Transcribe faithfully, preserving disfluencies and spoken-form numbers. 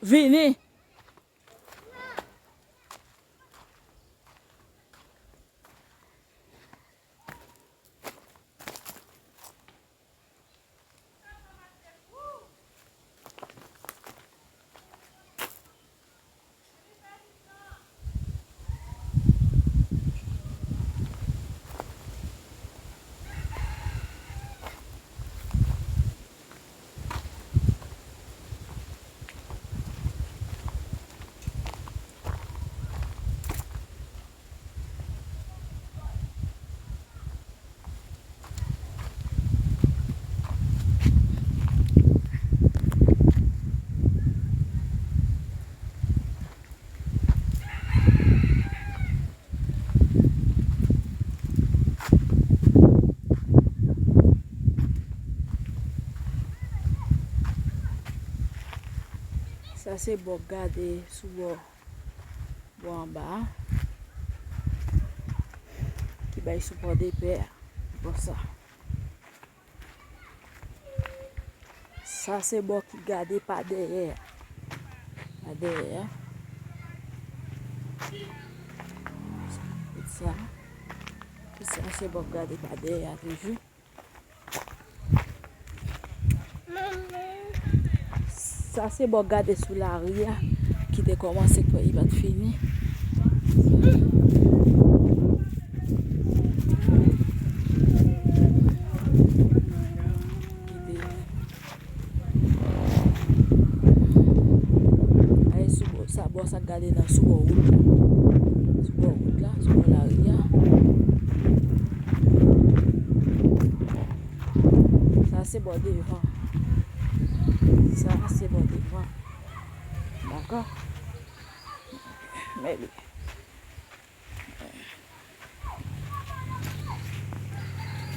Vini. Sa se bò k gade sou bò, bò anba a, ki bay sou pòdepè a, bò sa. Sa se bò ki gade pa dèyè a. Pa dèyè a. Tout sa. Tout sa se bò ki gade pa dèyè a toujou. Sa se bò gade sou lari a ki te kòmanse kwè li pa t fini. Ki te Ay, sou bò, sa, bò sa k gade nan sou bò wout la. Sou bò wout la, sou bò lari a. Sa se bò devan. Sa se bò devan. Dakò? Men li.